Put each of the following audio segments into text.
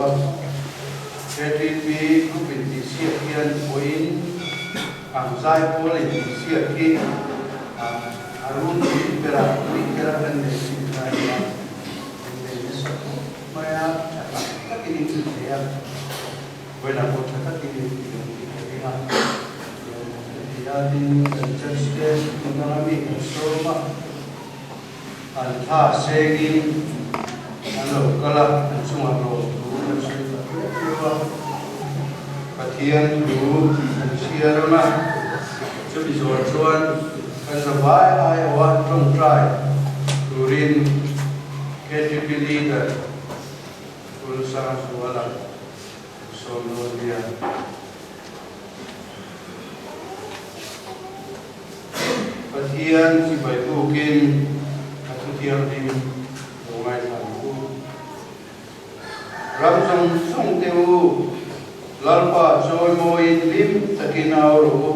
a. KTP group intihsiak hian vawiin ang zaipawl intihsiak hi a runpui bera pui bera kan nei thin kha a ni a. Inneih nasa khawp mai a, tha tak takin in ti thei a, vawiinah pawh tha takin in ti ang tih ka ring a. Ti a, tin kan church te hmun danga mi kan sawm a. An thla sengin an lo kal a, an chungah lawmthu kan sawi ta viau viau a. Pathian thu kan chhiar ang a, chumi zawh chuan kan zavai aiawha tawngtai turin KTP Leader Pulsangzuala sawm dawn nia. Pathian chibai bukin a thu thianghlim lo ngaithla ang u. Ram zawng zawng te u, Lalpa chawimawiin hlim takin au rawh u.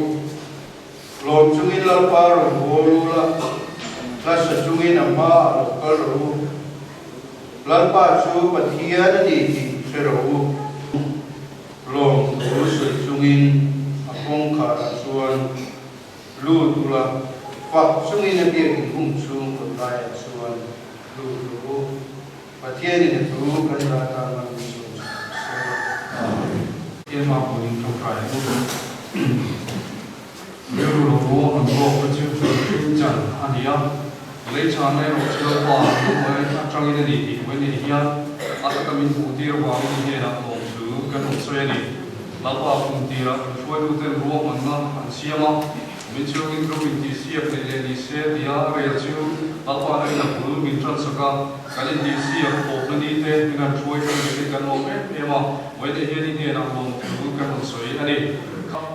Lawm chungin Lalpa rawn hawl u la, hlasa chungin a hma ah lo kal rawh u. Lalpa chu Pathian a ni tih hre rawh u. Lawm thu sawi chungin a kawngkharah chuan lut ula, fak chungin a biakin hung chhung kawt laiah chuan lut rawh u. Pathianin a thu kan dah tan man min sawi chhuak se. Amen. Keimah pawhin tawngtai a lut. Rilru lo ruang an ruakna chu hring chan a ni a, lei chhanna erawh chu Lalpa hnuai atangin a ni tih vawi nei hian a taka min hmuhtir avangin i hnenah lawmthu kan rawn sawi a ni. Lalpa kum tirah kan hruaituten ruahmanna an siam a, min chhungin group intihsiak neih leh ni se tia rel chu Lalpa nen a bul min tansak a, kan intihsiak tawpna ni te min han hruai thleng leh hi kan lawm em em a, vawi nei hian i hnenah lawmthu kan rawn sawi a ni.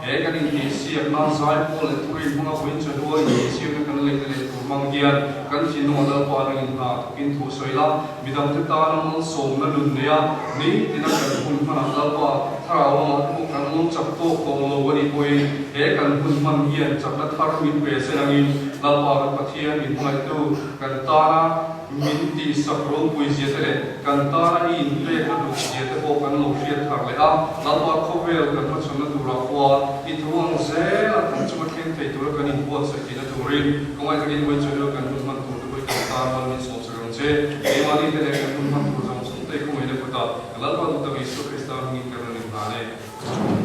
He kan intihsiakna zaipawl leh thurin hmanga vawiin chawhnu a intihsiakna kan leihna leh tur hmang hian kan thinlunga Lalpa nangin hna thawkin thu sawi la, midangte tana malsawmna nun neia nitina kan hun hmanah Lalpa thlarau lamah te pawh kan lo chak tawk tawh lo a nih pawhin he kan hun hman hian chakna thar min pe se langin Lalpa kan Pathian min hmangaihtu kan tana Min tihsak ropui zia te leh kan tana i inpekna duh zia te pawh kan lo hriat thar leh a, Lalpa khawvel kan hmachhawnna turah pawha i thu ang zela kan chunga thleng thei tura kan inbuatsaih theihna turin kawngaih takin Uaichalua kan hun hman tur te pawh i kan tan mal min sawm sak ang che. Keimahni te leh kan hun hman tur zawng zawng te i khawngaihna kutah kan Lalpa duh tak Isua Krista hmingin kan rawn inhlan e.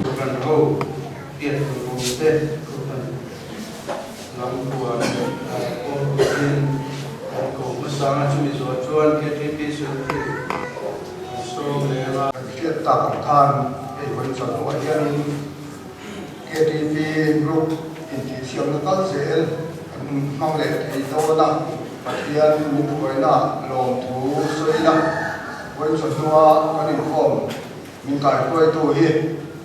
Kohhran ho hriat tur awm te kohhran lam huan pawh turin kan ko hmasa a, chumi zawh chuan KTP Secretary an sawm leh ang a. Kan hriat tak ang khan hei vawi chawhnuah hianin KTP Group intihsiamna kal zel kan hmang leh thei dawn a, Pathian min hruaina lawmthu sawina vawi chawhnua kan inkhawm Min kaihruaitu hi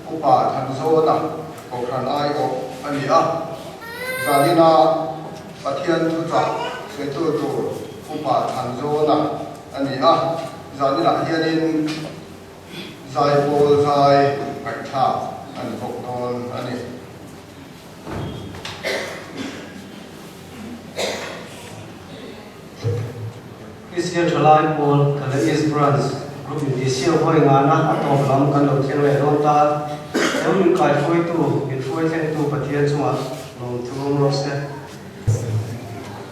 Upa Thanzawna Kohhran aiawh a ni a, zanina Pathian thuchah sawitu tur Upa Thanzawna a ni a, zaninah hianin zaipawl zai ngaihthlak a ni bawk dawn a ni. Israel Thalai Pawl Kala East Branch Group in Disiau hawi ngana a tawp lam kan lo thleng leh dawn ta. Eng min kaihruaitu, min hruai thlengtu Pathian chungah lawmthu awm rawh se.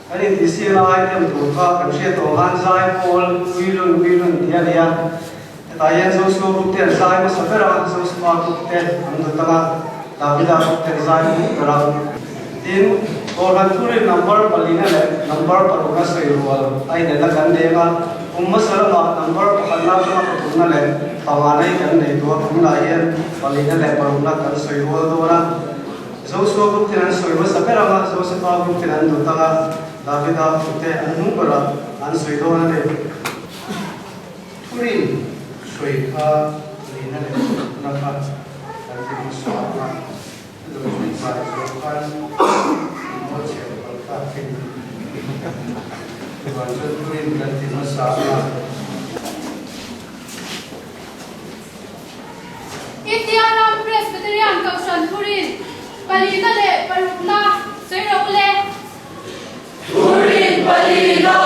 Kan in Disiau lai tem tur kha kan hriat tawh khan zai pawl Uilun Uilun tih a ni a. Hetah hian Joshua Group te an zai hmasa ber a, Josefa Group te an dawt ang a, Davida Group te an zai hmasa ber a. Tin, Kohhran thurin number palina leh number parukna sawi rual a inelna kan nei ang a, kum hmasa lamah number pakhatna atanga pathumna leh pangana hi kan nei tawh a, tunah hian palina leh parukna kan sawi rual dawn a. Joshua Group ten an sawi hmasa ber ang a, Josefa Group ten an dawt ang a, Davida Group te an hnung berah an sawi dawn a ni. Thurin sawi kha lehna leh thutna kha kan ti hmasa a, lo zui bai zawh khan maw chhiar palh ta thin. Chuvang chuan thurin kan ti hmasa a. India ram Presbyterian Kohhran Thurin palina leh parukna sawi rawh u le. Thurin palina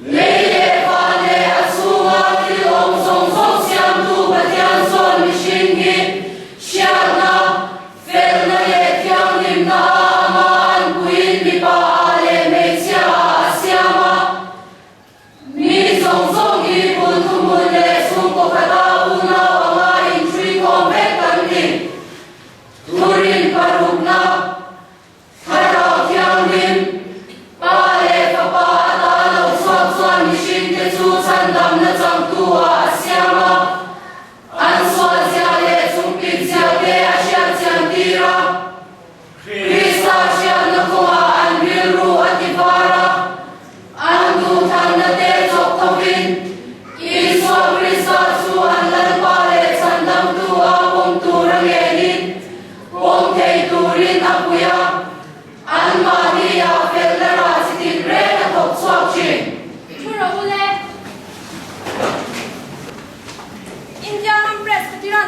Lei leh van leh a chhunga thil awm zawng zawng siam.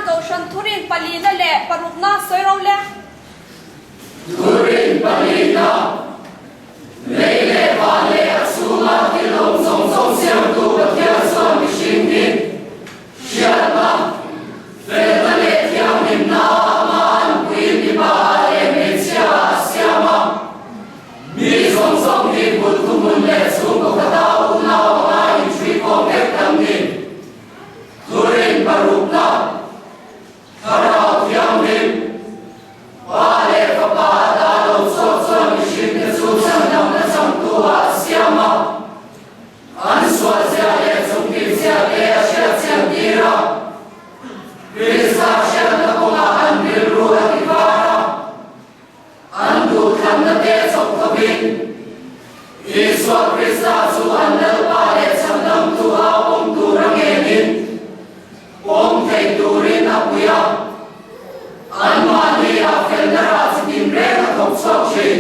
Kohhran Thurin palina leh parukna sawi ro le. Thurin palina, Lei leh van leh a chhunga thil awm zawng zawng siamtu Pathian chuan mihring hi hriatna, felna leh thianghlimna a ama anpuiin mipa leh hmeichhia a siam a. Mi zawng zawng hi bul thuhmun leh chhungkaw khata unau anga inhruikhawm vek kan ni. Thurin parukna, Thlarau Thianghlim, Pa leh Fapa ata lo chhuak chuan mihringte chu chhandamna changtu ah a siam a, an sualzia leh chungkimzia te a hriatchian tir a, Krista hriatna kawngah an rilru a ti var a. An duhthlanna te chawp khawpin Isua Krista chu an Lalpa leh Chhandamtu a awm tur a ngenin awm thei turin a pui a, anmahni ah felna rah chi tin reng a thawk chhuak thin.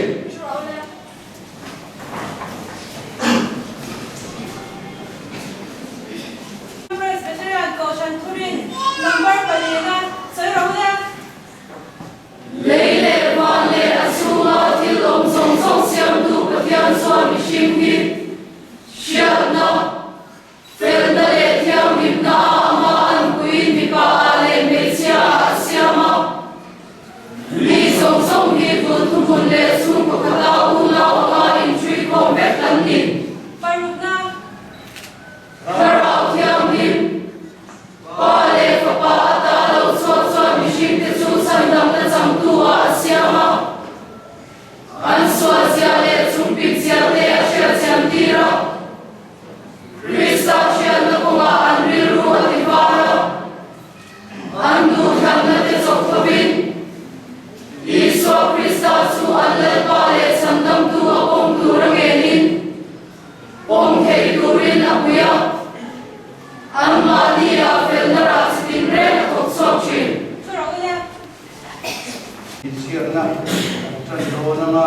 Presbyterian Kohhran Thurin number palina sawi ro le. Lei leh van leh a chhunga thil awm zawng zawng siamtu Pathian chuan mihring hi hriatna, felna leh thianghlimna a ama anpuiin mipa ah leh hmeichhia ah a siam a. Mi zawng zawng hi bul thuhmun leh chhungkaw khata unau anga inhruikhawm vek kan ni. Parukna. Thlarau Thianghlim, Pa leh Fapa ata lo chhuak chuan mihringte chu chhandamna changtu ah a siam a, an sualzia leh chungpikzia te a hriatchian tir a, Krista hriatna kawngah an rilru a ti var a, an duhthlanna te chawp khawpin Isua Krista chu an Lalpa leh Chhandamtu a pawm tur a ngenin, Awm thei turin a pui a, anmahni ah felna rah chi tin reng a thawk chhuak thin. Thu rawh ule. Inchhiatna kan tan dawn anga.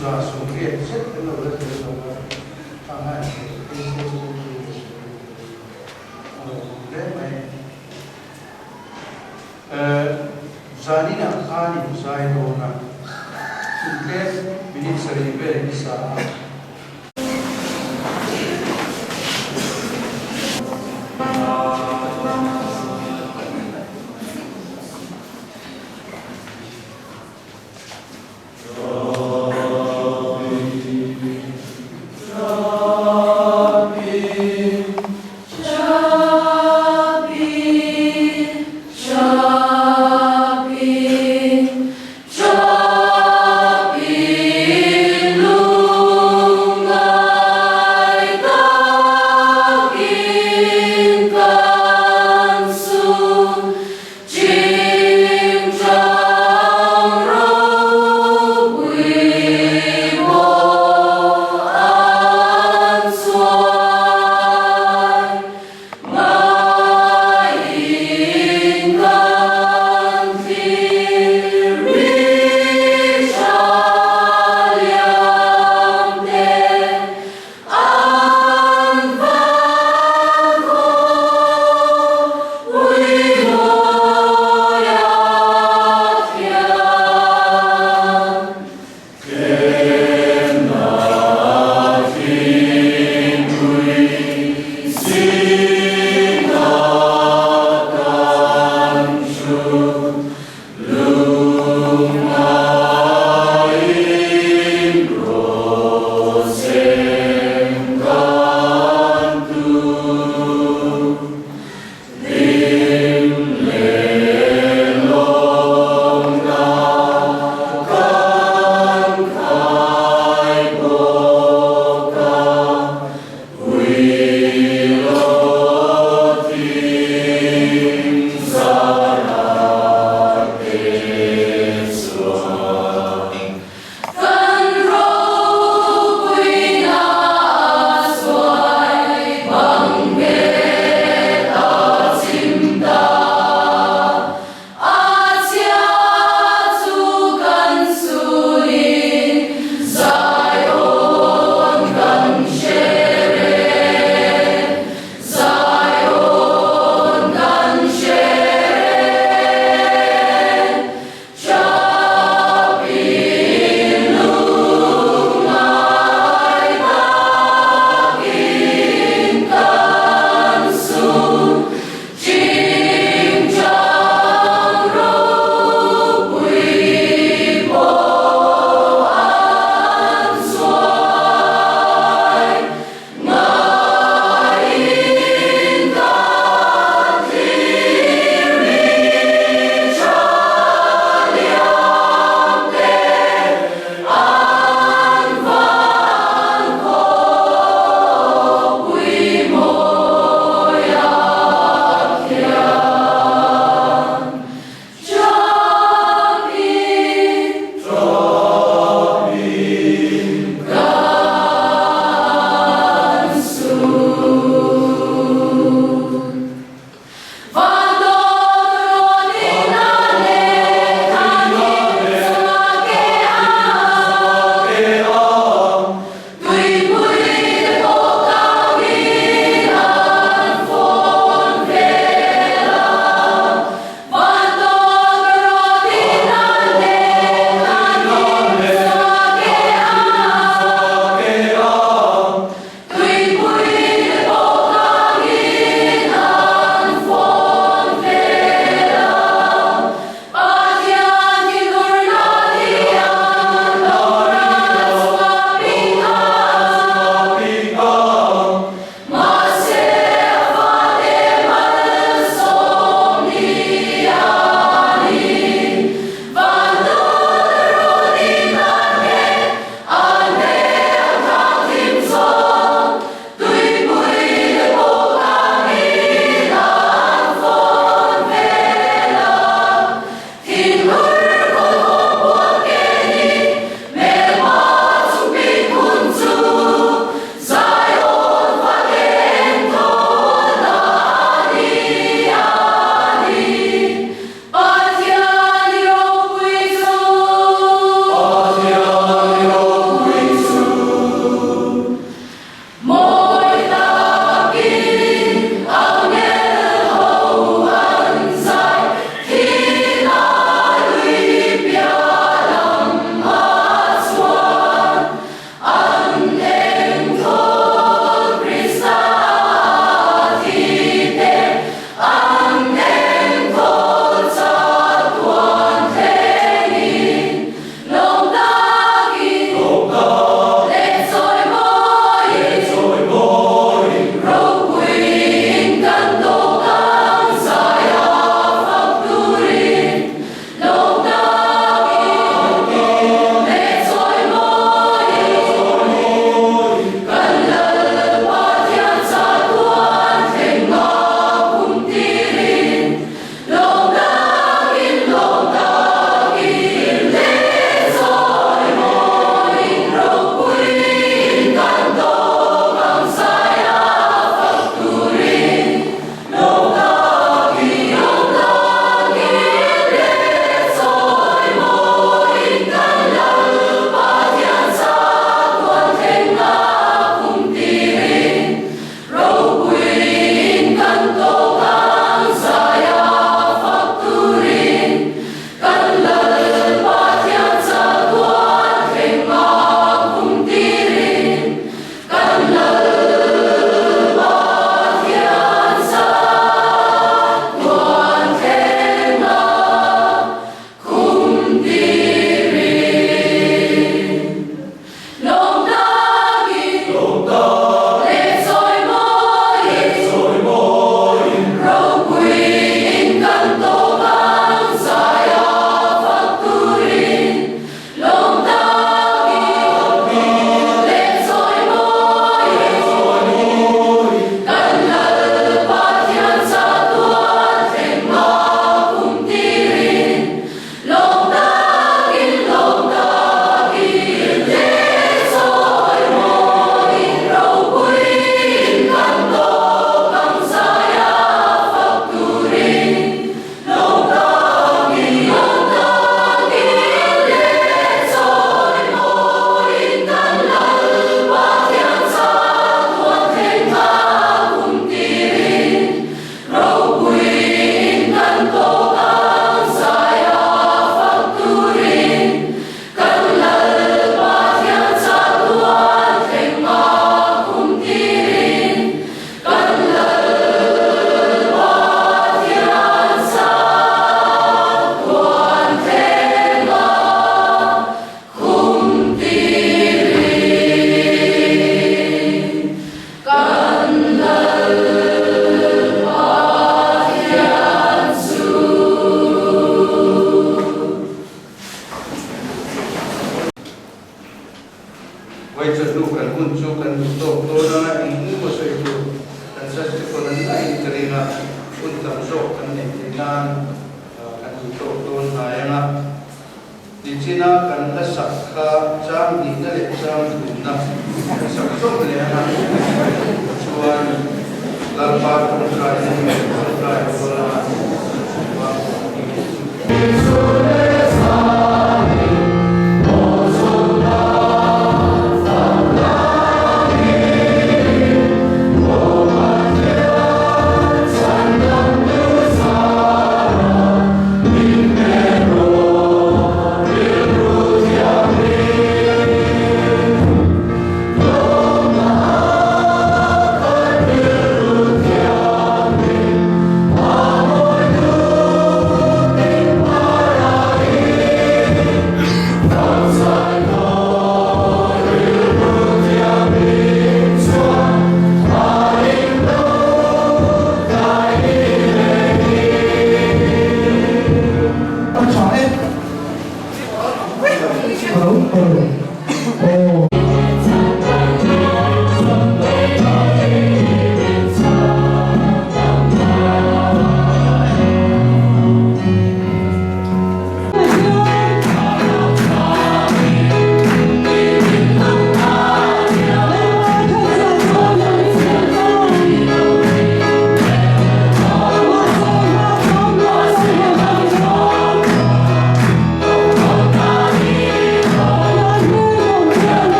80 zet kan lo la tel lo a, khang a inthei phei se chu kan ti a sawi a lo awm hle mai. Zaninah khan inzai dawn a, intlem minute sarih vel i sa a. Vawichawhnu kan hun chu kan duh tawk dawn a, eng emaw sawi tur kan judge te pawn an ngaihin ka ring a, hun tam zawk kan neih theih nan kan duh tawk dawn hnai ang a. Nichina kan hla sak kha chang hnihna leh chang thumna kan sak zawm leh ang a, chuan Lalpa tawngtai hi tawngtai rual a chhuah.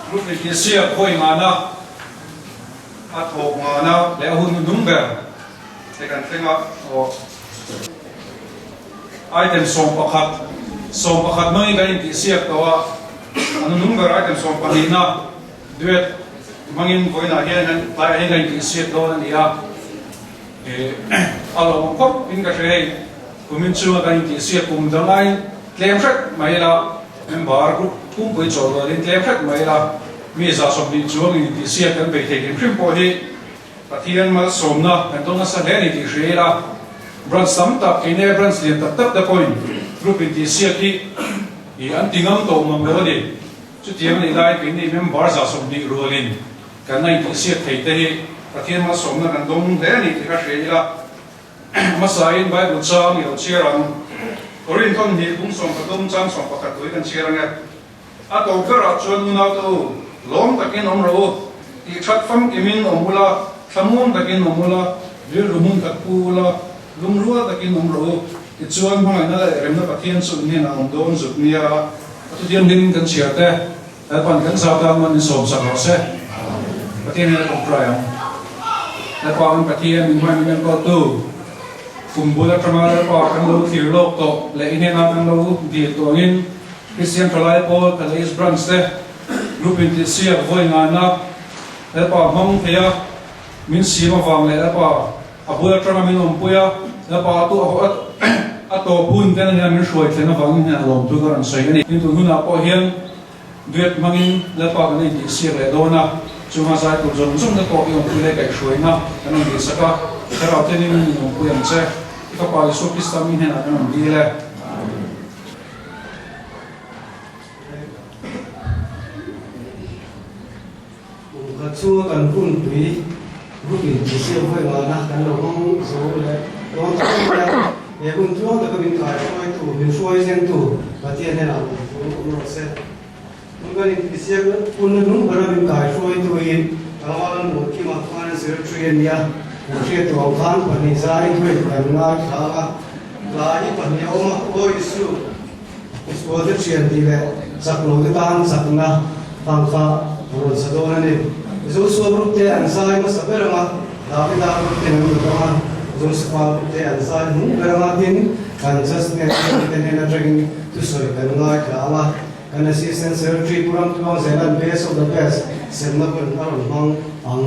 Group Leticia khawi ngana a thawk ngana leh a hun hnuhnung ber te kan thleng a aw. Item 11, 11 hmangin kan intihsiak tawh a, a hnuhnung ber item sawmpahnihna duet hmangin vawiinah hian kan tlaiah hian kan intihsiak dawn a ni a, eh a lawmawm khawp in ka hria hei kumin chunga kan intihsiak kum dang aiin tlem hret mai ila member group pumpui chawlawlin tlem hret mai ila mi 120 chuangin intihsiak kan bei thei hrim hrim pawh hi Pathian malsawmna kan dawn nasa hle a ni tih hria ila, branch tam tak, keine branch lian tak tak te pawhin group intihsiak hi ih an ti ngam tawh ngam lo a ni. Chutiang a nih lai keini member 120 rualin kan la intihsiak thei te hi Pathian malsawmna kan dawng hle a ni tih kha hria ila. Hmasain Bible chang i lo chhiar ang. Korinthon hnih bung 13 chang 11 tui kan chhiar ang e. A tawp berah chuan unaute u, lawm takin awm rawh u, tih that famkimin awm ula, thlamuang takin awm ula, rilru hmun khat pu ula, lungrual takin awm rawh u, tichuan hmangaihna leh remna Pathian chu in hnenah awm dawn zuk nia. A thutiang hlim kan chhiar te, Lalpan kan zau tan man in sawmsak rawh se. Pathian hian a tawngtai ang. Lalpa kan Pathian min hmai min enkawltu, kum bul atanga Lalpa kan lo thlir lawk tawh leh i hnenah kan lo dil tawh angin, Kristian Thalai Pawl Kalais Branch te Group intihsiak vawi ngana Lalpa hmang thei a, min siam avang leh Lalpa a bul atanga min awmpui a, Lalpa a tu a tawp hun ten hian min hruai thlen avangin hian a lawmthu ka rawn sawi a ni. Tin tun hunah pawh hian Duet hmangin Lalpa kan intih siak leh dawn a, chunga zai tur zawng zawng te pawh i awmpui leh kaihhruaina kan rawn dihsak a, Thlarau tenin min awmpui ang che. I Fapa Isua Krista mi hnenah kan rawn dil e. Kum khat chhunga kan hunpui group in tihsiam hawi ngana kan lo hmang zo leh dawn tak mai a, he hun tluang taka min kai hruaitu, min hruai zengtu Pathian hnenah lawmthu awm rawh se. Tun kan intihsiak hunna hnung bera min kai hruaitu hi Tlangval Muankima khan zirtri a nia, kan hriat tur ang khan pahnih zai thuai kan ngaithla a, tlai hi pahnih a awm a, Aw Isu! Sualte thian tih leh chak lo te tan chakna tangka rawn sa dawn a ni. Joshua group te an zai hmasa ber ang a, Davida group ten an lut ang a, Josefa group te an zai hnung ber ang a, tin kan Judge nen te hnen atangin thusawi kan ngaithla ang a, kan Assistant Secretary Pu Ramtluang Zelan Best of the Best semna hun a rawn hmang ang.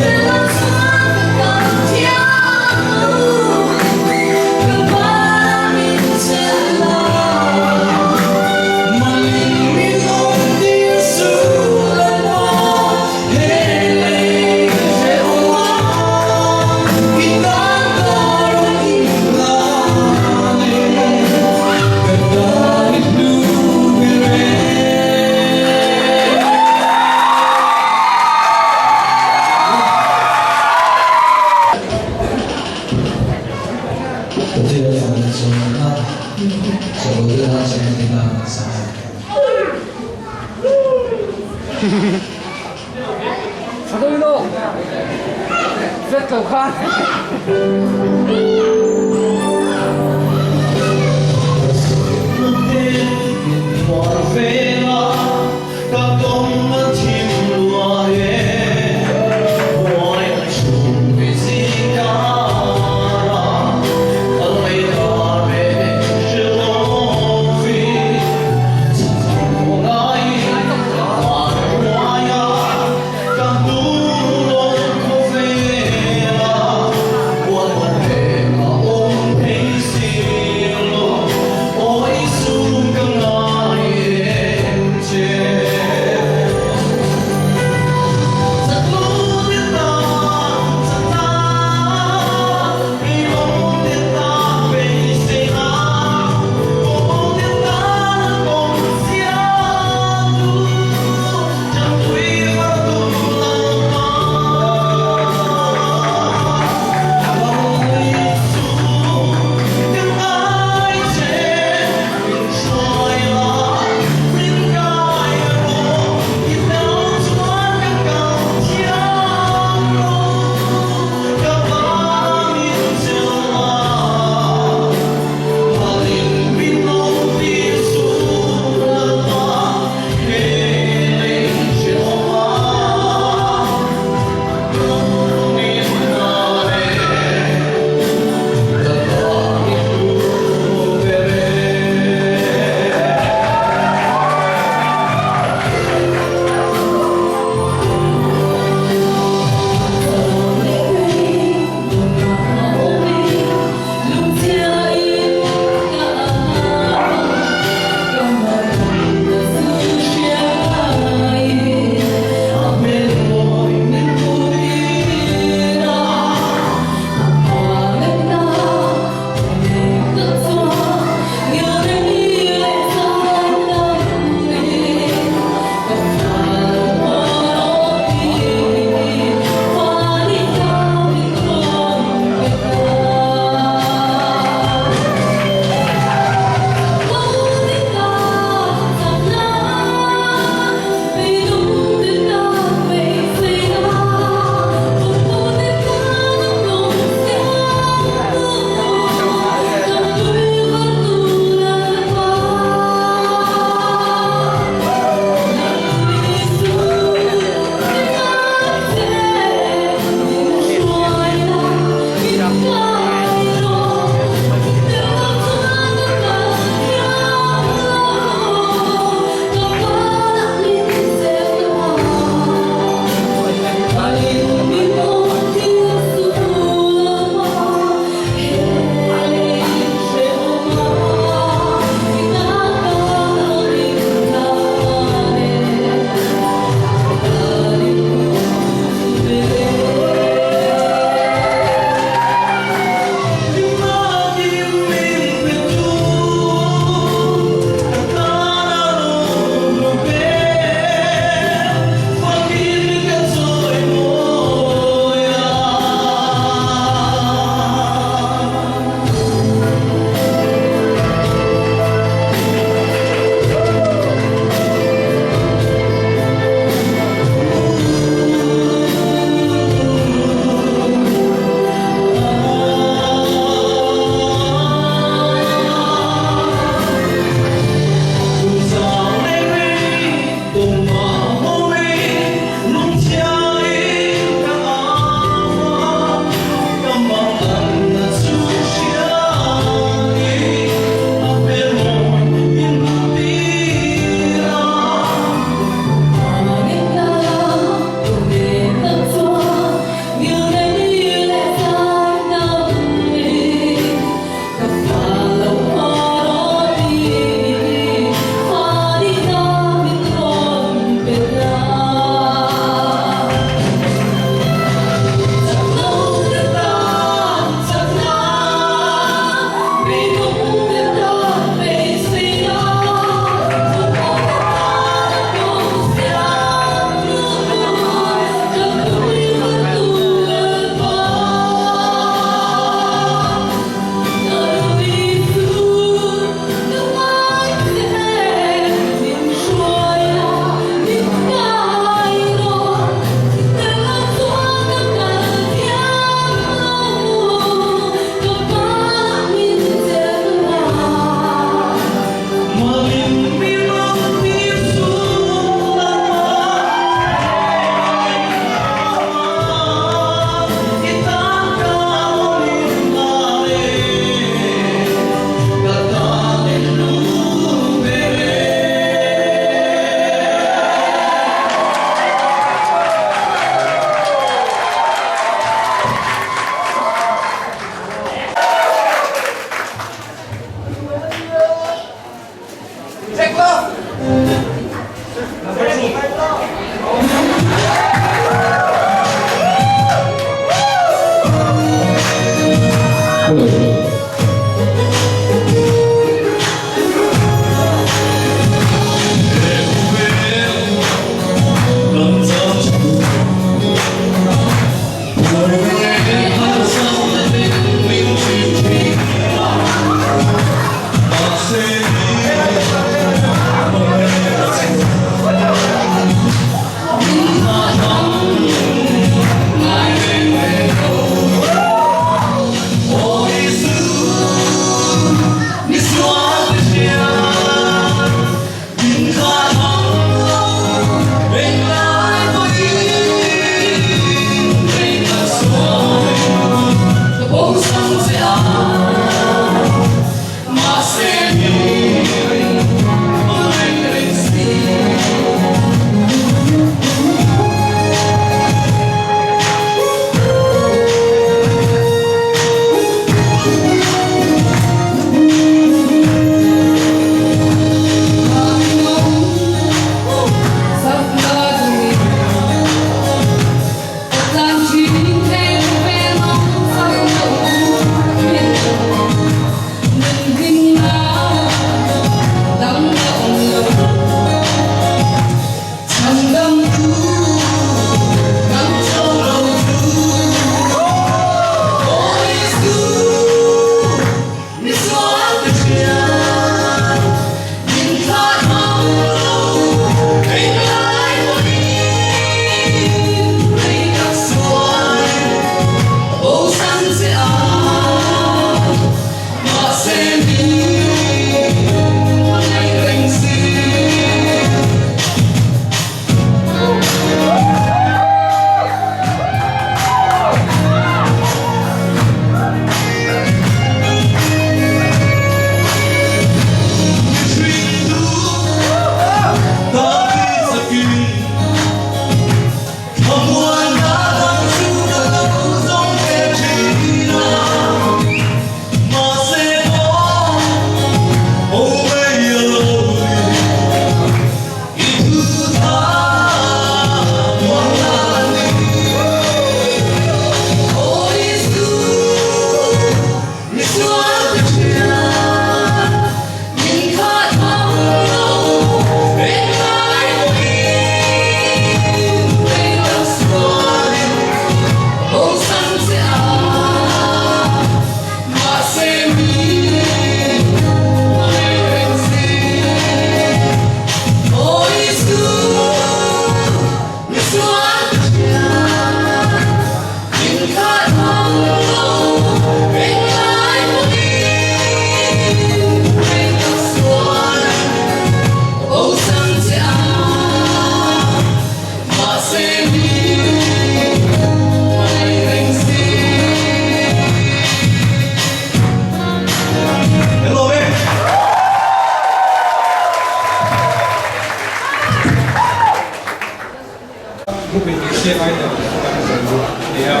Group in tih siak ai tel kan zir luh a ni a,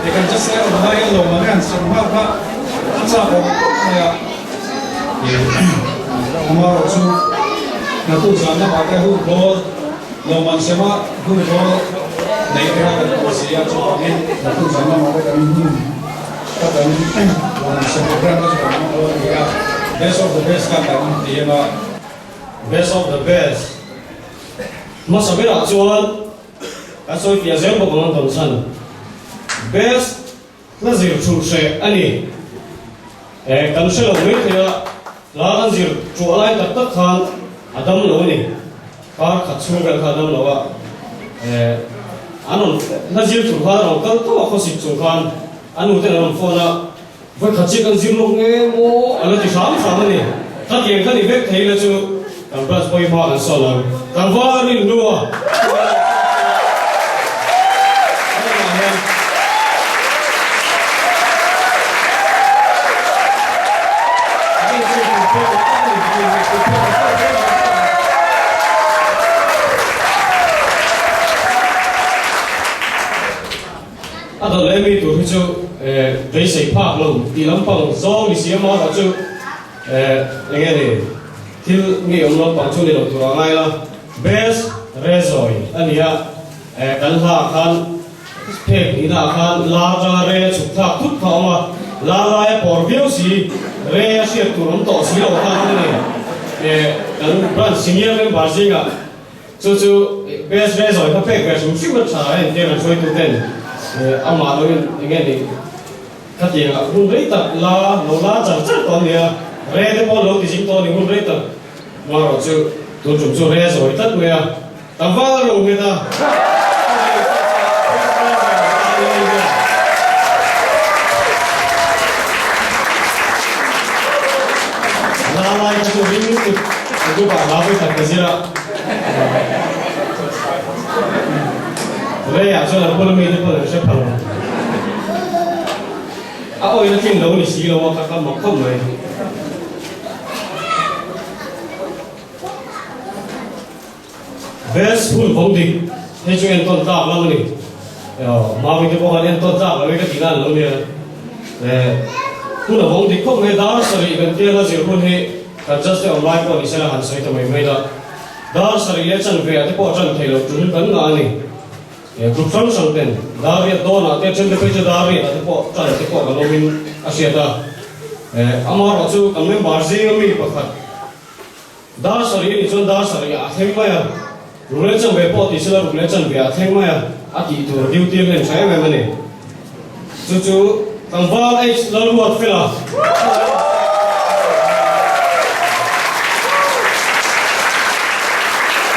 he kan chase a awm lai hian lawmman hian sam nghal kha a chak awm khawp mai a, amaherawh chu naktuk zan lamah te hun dawl lawmman sema hun dawl neih te kha kan tuah si a, chuvangin naktuk zan lamah te kan hun kha kan lawmman sem program te chu kan hmang dawn a ni a, best of the best kha kan ti em a. Best of the best. Hmasa berah chuan kan sawi fiah zel bawk ang an tawn chhan. Best hla zir thu hreh a ni. Eh, kan hre lo mai thei a, hla kan zir thuah lai tak tak khan a dam lo a ni. Kar khat chhung vel kha a dam lo a. Eh, an rawn hla zir thu khan a rawn kal tawh a khawsik chung khan a nu ten an rawn phone a. Vawikhat chiah kan zir lawk nge maw a la ti hram hram a ni. Khatiang kha ni vek thei ila chu kan branch pawh hi hma kan sawn ang. Tlangval rin hnu a. A dawt leh mi tur hi chu beisei phak lo tih lampang zawng ni si amaherawh chu eng nge ni. Thil nge awm lampang chu ni lo tur a ngai la. Best Rezawi a ni a, kan hla ah khan phek nihna ah khan la atanga re a chhuk thlak thut kha a awm a, la lai a pawr viau si, re a hriat tur awm tawh si lo kha a ni. Kan branch senior member zingah chu chu Best Rezawi kha phek ve hrim hrim a tha a entir an hruaitu ten amah lo in enge ni. Khatiangah hun rei tak la lo la char char tawh a nia, re te pawh lo ti zing tawh a ni hun rei tak. Marawh chu tun tum chu re a zawi tlat mai a, tlangval a ro nghet a. La lai kha chu ring lutuk a group ah hla vawi khat ka zir a. Re ah chuan a bula mite pawn an hre pha lo. A awina tling lo ni si lo a ka ka mak khawp mai. Best hun vawng dik hei chu entawn tlak lam a ni. Mami te pawh khan entawn tlak lo e ka tih nan lo nia. Hun a vawng dik khawp mai dar sarih kan tia la zir hun hi kan just te awm lai pawh ni sela han sawi ta mai mai la. Dar sarih leh chanve ah te pawh a ṭan theih loh ṭul kan ngah a ni. Group hrang hrang ten dar riat dawnah te ṭhen te phei chu dar riat ah te pawh ṭan te pawh kan awmin a hriat a. Amaherawh chu kan member zinga mi pakhat dar sarih a nih chuan dar sarih ah a thleng mai a, ruk leh chanve pawh ti sela ruk leh chanve ah a thleng mai a, a tih tur duty a hlen ṭha em em a ni. Chu chu tlangval H Lalruatfela.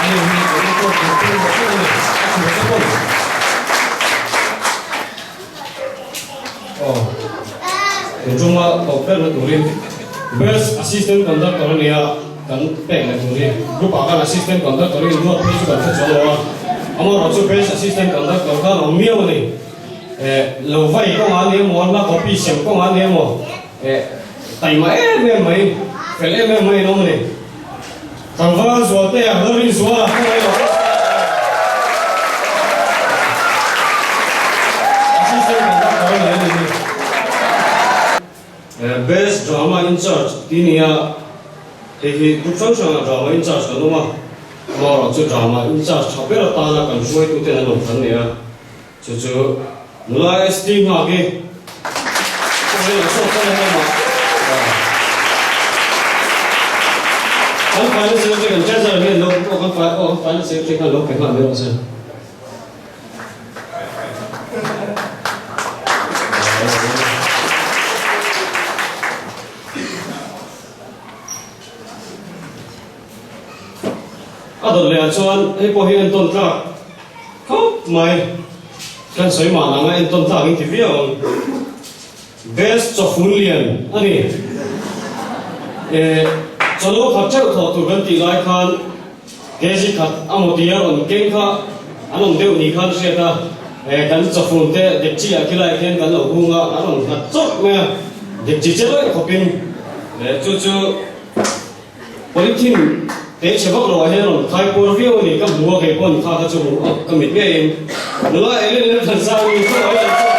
Ani hi kan enkawl tur pawimawh tak a ni, a chhun te pawn. Aw, tun tuma tawp berna turin Best Assistant Conductor a nia kan pek leh tur hi. Group ah khan Assistant Conductor in ruat phei chu kan hre chuang lo a, amaherawhchu Best Assistant Conductor khan a awm miau a ni. Eh, lo vai kawngah a ni emaw, hla copy siam kawngah a ni emaw, eh, taima em em mai, fel em em mai an awm a ni. Tlangval Zualtea, Lalrinzuala, khawngaih lo. Assistant conductor a ni a ni hi. Eh, Best Drama in Charge tih nia, hei hi group hrang hrangah drama in charge kan awm a, amaherawhchu drama in charge tha ber atana kan hruaituten an awm kan ni a. Chu chu nula ST nghak hi kawngin an sawt tlat a lamah kan final secretary kan treasurer hian lo aw kan fai aw kan final secretary khan lo pe nghal mai rawh se. A dawt leh ah chuan hei pawh hi entawn tlak khawp mai. Kan sawi mah nang a entawn tlak in ti viau ang. Best chawfun lian a ni. Eh, chawlo khat theuh thawh tur kan tih lai khan kg khat a maw tia rawn keng kha an awm deuh ni khan hriat a. Eh, kan chawfun te dekchi ah khilai khian kan lo hung a, an rawn nghat chawrh mai a. Dekchi che lawih khawpin. Eh, chu chu. Polythene te chhe vak loh ah hian rawn khai puar viau a ni, ka hmu a kei pawn kha kha chu hmu a ka mit ngeiin nula Ellen leh Thansang in chaw ei an chawk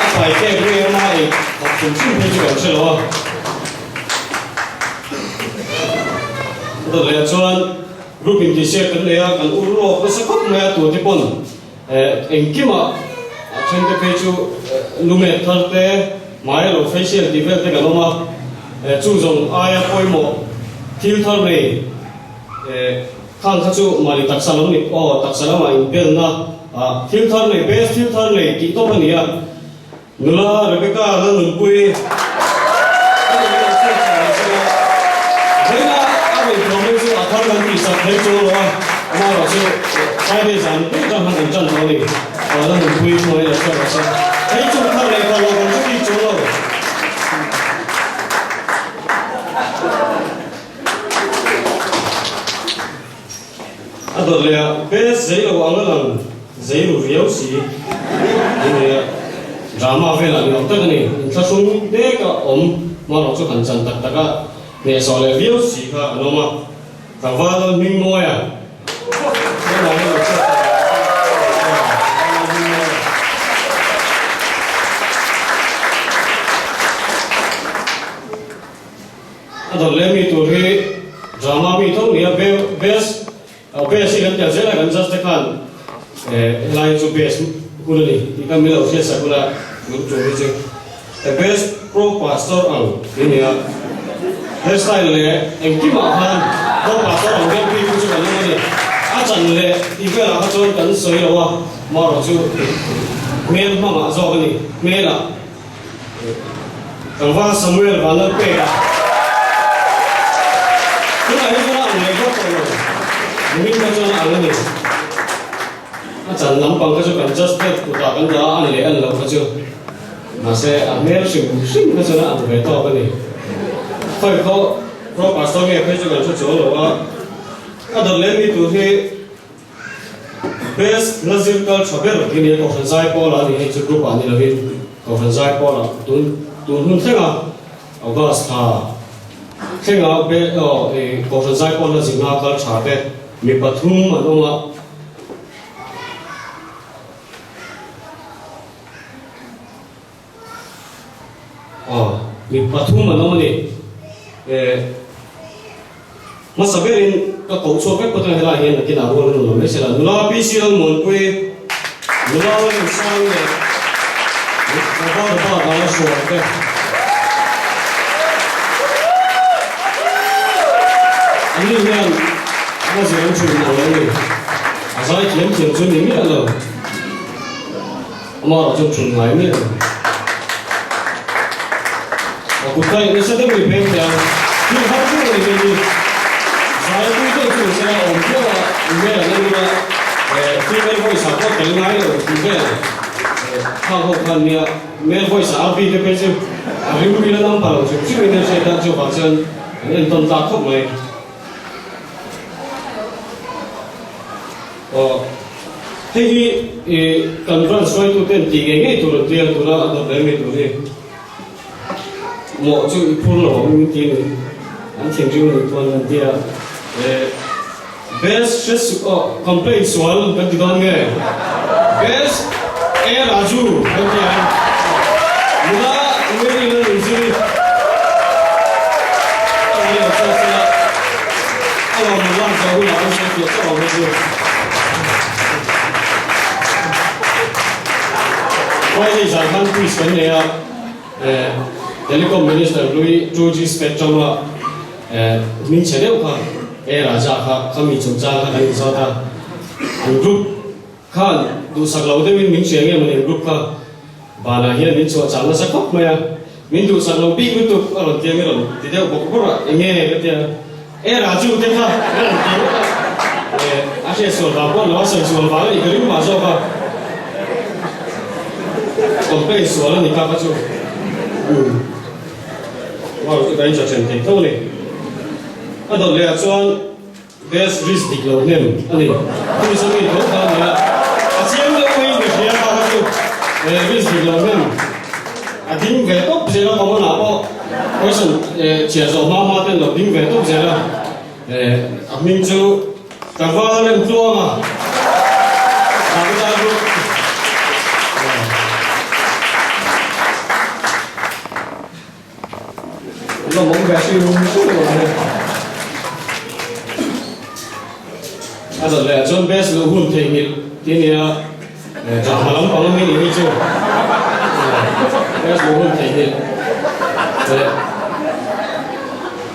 a pai kek ngei a ma ei thawk hrim hrim phei chu kan hre lo a. Dawt leh ah chuan group in tihsiak kan nei a, kan ur lawk nasa khawp mai a tute pawn Engkimah a thente phei chu lumet thar te, hmai lo facial tih vel te kan awm a, chu zawng aia pawimawh thil thar nei khang kha chu mahni taksa lam ni aw taksa lamah inbelna thil thar nei best thil thar nei tih tawp a ni a. Nula Rebecca Lalnunpuii a rawn en chhuak chho leh sela, vawiina a rawn tlawm chu a thar kan tihsak thei chuang lo a, amaherawh chu Friday zan daih atang khan kan tan tawh a ni. Lalnunpuii hnuai lo chhuak rawh se. Hei chu thar leh thar lo kan hre bik chuang lo. A dawt leh a, best zei lo ang a lang zei ru riau si ni nei a, drama velah ni awm tak a ni, inthlahrung dek a awm marawh chu han chan tak tak a, hnehsawh leh viau si kha an awm a, tlangval lal hming mawi a, tunah hian lo chhuak ta tlangval hming mawi a. A dawt leh mi tur hi drama mi tho nia best best hi kan tel zel a kan judge te khan helai hi chu best hun a ni tih kha min lo hriatsak hun a min tum hi chu best pro pastor ang tih a ni a hairstyle leh engkimah khan pro pastor ang deuh bik hi chu kan awm a ni a chan leh tih velah kha chuan kan sawi lo a marawh chu hmel hmangah zawk a ni hmelah. Tlangval Samuel Vanlalpeka tunah hi chuan a ang leh vak tawh lo, nimin kha chuan a ang a ni. A chan lampang kha chu kan just deuh kutah kan dah a, an leh an loh kha chu. Mahse a hmel hrim hrim kha chuan a ang ve tawk a ni. Khawi khaw Pro Pastor nge phei chu kan hre chuang lo a, a dawt leh mi tur hi Best Nazir kal tha ber hi nia Kohhran Zaipawl ah a ni hei chu group ah ni lovin Kohhran Zaipawl ah tun tun hun thleng a August thla thleng a be aw i Kohhran Zaipawl na zinga kal tha te mi pathum an awm a. Aw, mi pathum an awm a ni. Eh, hmasa berin ka koh chhuak vek pawh chuan helaiah hian nakinah rual an rawn awm mai se la. Nula PC Lalmuanpui, nula Lalnunsang leh Baba Baba Dala Hruai te. Anni hian a zir an ṭhin ang lo ni. A zai thiam thiam chu ni miah lo. Amah chu thun ngai miah lo. A kut kaih nasa deuh i peng thei ang. Thil har deuh a ni hei hi. Zai pui deuh chu ni sela awm viau a, email an en ila female voice ah pawh tel ngai lo tih vel khang ho khan nia male voice ah a bik te phei chu a rim bil a nam pha lo hrim hrim in a hriat a, chuvang chuan an entawn tlak khawp mai. Aw, hei hi i kan branch hruaituten tih ngei ngei tur an tia tuna a dawt leh mai tur hi mawh chu i phur lo ang min ti a ni. An thinrim a nih chuan an tia eh best hre suh aw complaint sual kan ti dawn nge best A Raju kan ti ang nula Mary Lalnunziri a awm leh chuan sela A lawm an lak zawh hunah an sawi piah chauh ang hei chu. Friday zan khan quiz kan nei a, Telecom Minister hlui 2G Spectrum a hming chhe deuh kha A Raja kha khami chungchang kha kan inzawt a, an group Khan duhsak lo deuhin min hria nge mawni group kha banah hian min chhuah chang nasa khawp mai a, min duhsak lo bik lutuk a rawn tia mi rawn ti deuh bawk bawrh a, enge ka tia e Raju te kha ka rawn ti ngawt a, e a hriat sual vang pawh a ni lo a sawi sual vang a nih ka ring mah zawk a, complain sual a ni kha kha chu umm wow chu ka incha then thei tho a ni. A dawt leh ah chuan. Best risk dik lo hnem a ni. Quiz a mi tho kha a ni a, a chiang deuh maiin ka hria kha kha chu risk dik lo hnem a ding ve tawp zel a, common ah pawh question chhiar zawh hma hma ten lo ding ve tawp zel a, a hming chu Tlangval Remtluanga Davida Group. Lawmawm ve hrim hrim lo ang e. A zawt leh ah chuan best luh hun theihnghilh tih a nia, drama lampang ami nih hi chu best luh hun theihnghilh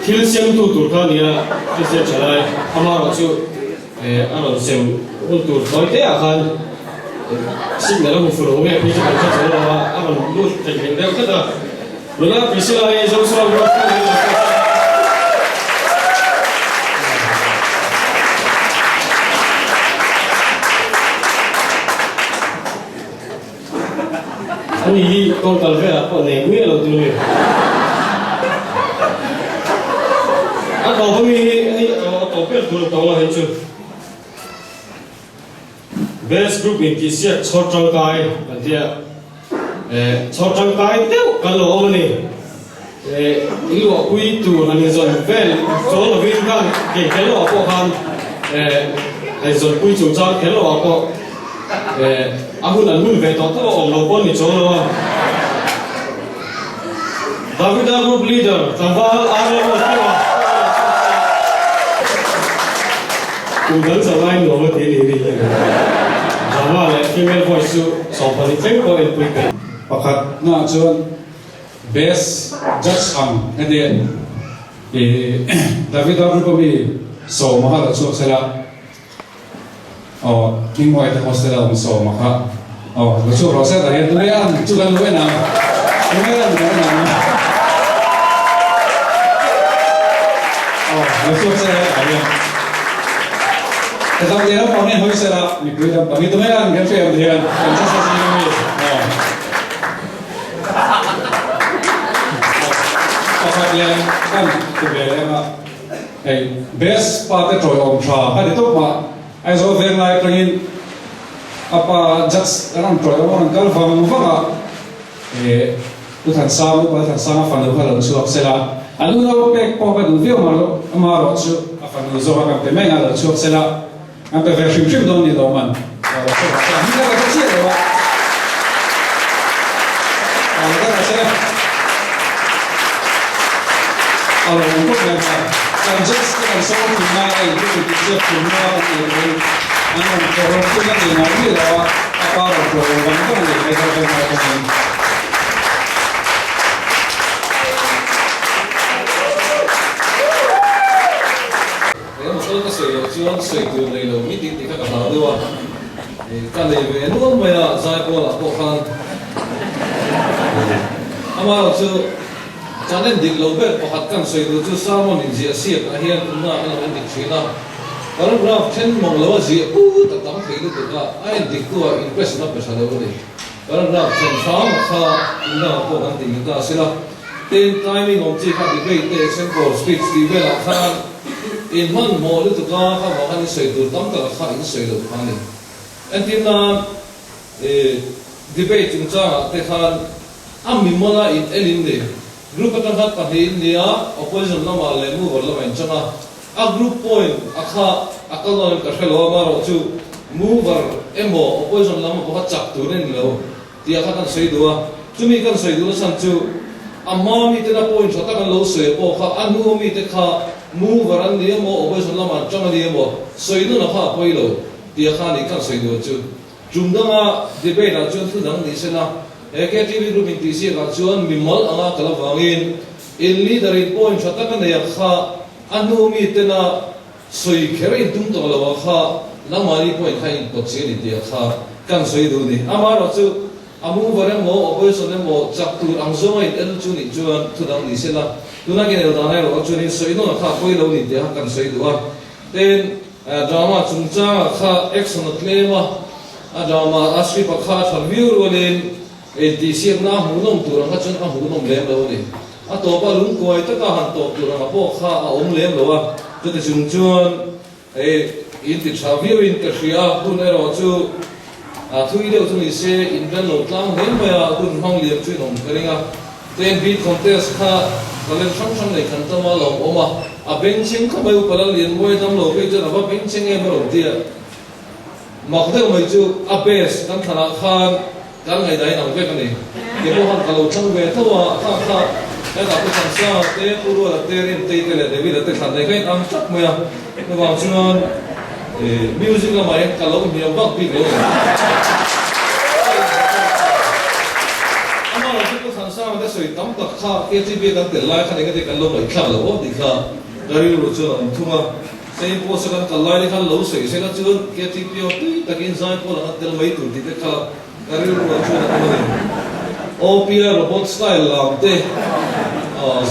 thil siamtu tur kha a nia, Kristian thalai amaherawh chu a rawn sem hun tur thawi te ah khan signal a hmu fuh lo nge phei chu kan hre chuang lo a, a rawn lut theihnghilh deuh tlat a. Nula Priscilla hi Joshua Grove kha ni lo pawh. Ani hi kawng kal velah pawh nei miah lo tur ni. A tawp ami hi hei a tawp ber tur a tawng a hei chu. Best group intihsiak chhawr tangkai kan tia eh chhawr tangkai deuh kan lo awm a ni eh in luahpui tur han inzawn vel chawl lovin khan kei kher loh ah pawh khan eh han inzawnpui chungchang kher loh ah pawh eh a hun an hun ve tawh tawh a awm lo pawh a ni chawl lo a Davida group leader tlangval Arnold Ruatpuia. Kum dang chauh aiin nuam a ti a nih nih hi. Drama leh female voice chu 12 thleng pawh enpui peih. Pakhat naah chuan best judge ang heti i Davida group ami sawma kha lo chhuak sela aw Hmingmuai te hostel a awm sawma kha aw lo chhuak rawh se tah hian tunge an chu kan lo en ang tunge an kan en ang aw lo chhuak sela tah hian ka dam leh lampang hian hawi sela mipui lampang hi tunge an kan hre ang hian kan hre sa zing ami aw. Pakhat leh kan ti ve leh anga hei best pa te tawi awm tha ka ti tawp mah Aizawl veng lai atangin a pa judge an rawn tawi awm a rawn kal vang vang a eh Pu Thansang Upa Thansanga fanu kha lo chhuak sela a nu lo pek pawh ka duh viau mah lo amaherawh chu a fanu zawk a kan pe mai anga lo chhuak sela An pe ve hrim hrim dawn ni lo man. Hming a ka chiah lo a. A lo ka se. A lo awm khawp mai kha. Kan judge te kan sawm thin a, ei chu ti chiah thin a kan nei mai. An rawn thawh rawn thin a ni ngai mi lo a, a pa rawn thawh rawn vang vang a ni mai kha ka ngai ka ni. He motor ka sawi loh chuan sawi tur nei lo mi tih tih kha ka hlau deuh a, ka nei ve nual mai a Zaipawl ah pawh khan amaherawh chu kan en dik lo ber pakhat kan sawi tur chu sermon in ziah siak ah hian tunna kan lo en dik thin a, paragraph then mawng lo a ziah put a tam thei lutuk a, a en dik tu ah impression a pe tha lo a ni. Paragraph then hrang ah kha tunna ah pawh kan tih ni ta sila. Tin, timing awm chi kha debate te, example, speech tih velah khan in hmanhmawh lutuk a, kha vang khan in sawi tur tam takah kha in sawi loh kha a ni. Entir nan, ih, debate chungchangah te khan a mimawla in en in ni. Group atang khan pahnih in ni a, opposition lamah leh mover lamah in chang a. A group point a kha a kal dawn in ka hre lo a, amaherawh chu mover emaw opposition lam pawh kha chak tur a ni lo. Tia kha kan sawi duh a, chumi kan sawi duhna chhan chu a hma mitena point tha tak an lo sawi pawh kha a hnu mite kha mover an ni emaw opposition lamah an tang a ni emaw sawi nuna kha a pawi lo tia kha a ni kan sawi duh chu. Tum danga debate ah chuan thu dang ni sela he KTV group in tihsiak ah chuan mimal anga kal avangin in leader in point tha tak a nei a kha a hnu mitena Sawi kher in tum tawh lo a kha nangmahni pawhin kha in pawt chi a ni tih a kha kan sawi duh ni. Amaherawh chu a mover emaw opposition emaw chak tur ang zawnga in el chu nih chuan thu dang ni sela tuna ken el dan erawh chuan in sawi nawn a kha pawi lo ni tih a kha kan sawi duh a. Tin, drama chungchangah kha action a tlem a, a drama a script a kha a that viau rualin intihsiakna a hmuhnawm tur ang kha chuan a hmuhnawm lem lo a ni. A tawpa lungkuai taka han tawp tur anga pawh kha a awm lem lo a, chuti chung chuan hei in ti tha viauin ka hria a, hun erawh chu a thui deuh chu ni se in vel lo tlang hle mai a, hun hmang liam chu in awm ka ring a. Ten beat contest kha talent hrang hrang nei khan tama lo awm a, a bengchheng khawp mai upa Lallianmuai damlo phei chuan a va bengchheng em a rawn ti a. Mak deuh mai chu a base kan thlanah khan kan ngaihdan ang vek a ni. Kei pawh khan ka lo thlang ve tho a, kha kha hetah Pu Thansanga te, Pu Ruala te, Rimtei te leh David-a te thlan nei kha in ang tlat mai a. Chuvang chuan music lamah hian ka lo hniam vak bik lo a ni. Amaherawhchu Pu Thansanga te sawi tam tak kha KTV a kan tel lai khan engati kan lo ngaihthlak loh aw tih kha ka rilru chuan a awm thung a. Saint Paul's a kan kal lai te khan lo sawi sela chuan KTP aw tui takin zai pawl ang a tel mai tur tih te kha ka rilru ah chuan a awm a ni. OPI robot style lam te,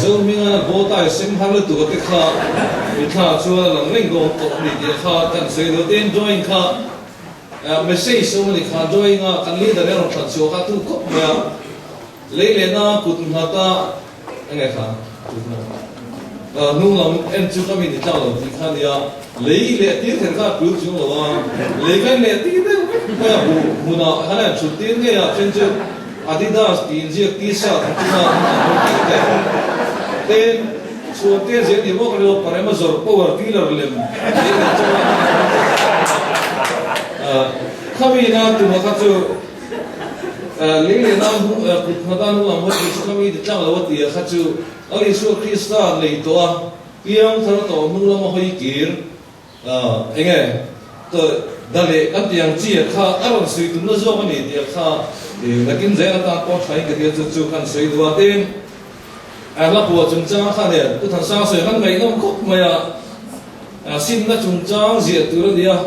Zohminga bowtie sem har lutuk a te kha mithla chuan a lang reng dawn tawh a ni tih kha kan sawi lo. Tin, drawing kha message awm a ni kha, drawing a kan leader hian rawn thlan chhuah kha a tu khawp mai a, lei lehna kut nghat a, Enge kha tutna hnung lam en chu ka mi ni tlak lo tih kha nia, lei leh tir kher kha a tul chung lo a, lei kan leh tir deuh vek mai a, buh hmunah khan a inchhut tir ngei a, then chu Adidas tih inziak t-shirt an tum a, an rawn tih te ten chhuan te zel ni maw ka rilru parem a zawrh power tiller lem lei leh chunga an rawn tih khami na tumah kha chu. Lei leh nau hnung kut nghata hnung lam hawi tih chu khami ti tlang lo a ti a, kha chu Lal Isua Krista nei tawh a, piang thar tawh hnung lama hawi kir. Enge da leh kan tih ang chi a kha a rawn sawi tumna zawk a ni tih a kha nakin zel atan pawh thain ka hria chu chu kan sawi duh a. Tin, hla phuah chungchang kha nen Pu Thansang sawi khan ngaihnawm khawp mai a, simna chungchang ziah tur a ni a.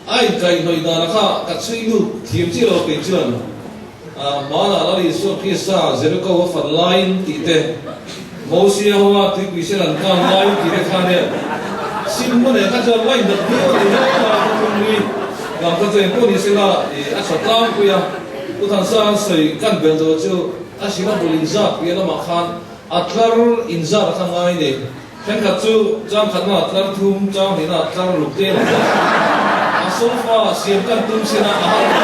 A inkaihhnawih dana kha ka chhui lut thiam chiah lo kei chuan hmanah Lal Isua Krista Jericho a fan laiin tih te, Mosia hoa tuipui sen an kang laiin tih te khan e sim na nen kha chuan la indat viau a ni hlauh a, ka thunglui lam kha chu engpawh ni sela a tha tlangpui a, Pu Thansa an sawi kan bel tur chu a hrilh a bul inzat piah lamah khan a tlar inzat a kha ngai ni. Thenkhat chu chang khatna tlar thum, chang hnihna tlar ruk te an awm a, a sofa siam kan tum sin a, a har lo.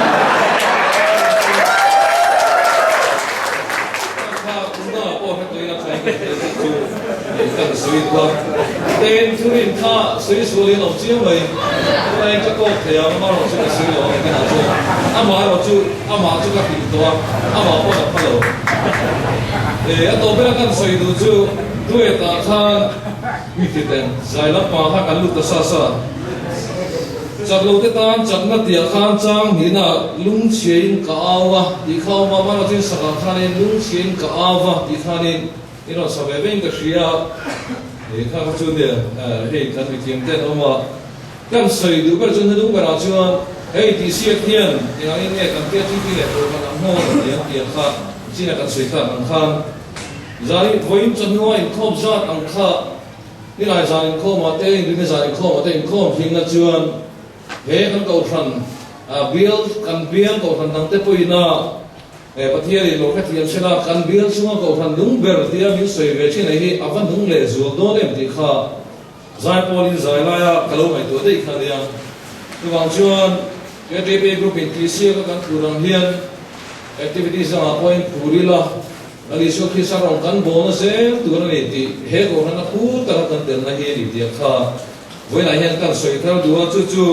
Kha una pawh hre tawhin a thain kan hriat tih chu kan sawi duh a. Tin, thurin kha sawi sual in awm chiang mai. Tunlaiin ka tawk thei ang, amaherawh chu ka sawi lo ang engtin ah chuan. Amaherawh chu amah chu ka hrilh tawh a, amah pawh a pha lo. A tawp bera kan sawi duh chu. Duet ah khan mi ti ten zai lampang kha kan lut ta sa sa. Chak lo te tan chakna tih ah khan chang hnihna lungchhia in ka au a tih kha awm a, Manoj in sak ah khanin lungchhia in ka au a tih khanin in rawn sa ve ve in ka hria a, ih kha kha chu nia hei kan mithiam te an awm a, kan sawi duh ber chu hnudung berah chuan hei tih siak hian engangin nge kan KTP leh Kohhran ang hmawn a ti ang tih ang kha chin a kan sawi tak ang khan. Zan vawiin chawhnuah inkhawm zat ang kha nilai zan inkhawmah te, Inrinni zan inkhawmah te inkhawm hlimna chuan he kan kohhran bial kan bial kohhran dangte pawhina Pathianin lo hrethiam sela kan bial chunga kohhran nung ber tia min sawi ve thin hi a va nung leh zual dawn em tih kha Zaipawlin zai laia ka lo ngaihtuah daih kha nia. Chuvang chuan KTP Group in tihsiaka kan tur ang hian activities dangah pawhin phur ila, Lal Isua Krista rawn kan bawlna zel tur a ni tih he kohhran a phur taka kan telna hi a ni tih kha vawiinah hian kan sawi thar duh a, chu chu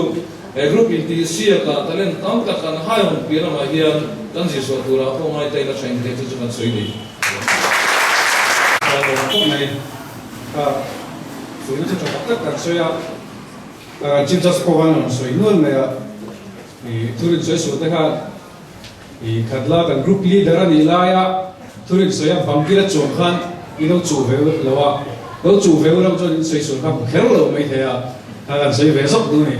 he group intihsiakah talent tam tak kan hai awm piah lamah hian kan zirchhuah turah pawh ngai ta ila tha in te chu chu kan sawi ni. Ka lawm khawp mai. Ka fuihna chu tha tak tak kan sawi a, Chief Justice pawh khan a rawn sawi nual mai a, thurin sawi suh te khan I khat la kan group leader a nih laia thurin sawi a bangkir a chuang khan i lo chuh ve lo a, lo chuh ve lo chuan in sawi sual kha hmu kher lo mai thei a, kha kan sawi ve zawk duh a ni.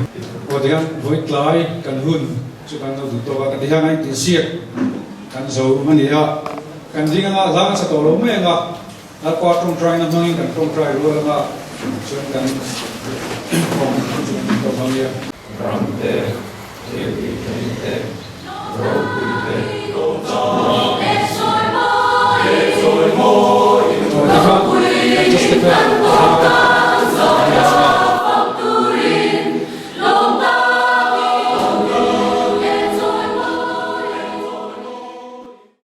Aw tihian vawi tlai kan hun chu kan lo duh tawk a, ka tihian a intinsiak kan zo a ni a, kan ding anga hlang a chhe tawh lo mai anga Lalpa tawngtaina hmangin kan tawngtai rual anga chuan kan kawng chu kan duh tawk ang nia. Ram te, thil tih theih te, ropui te.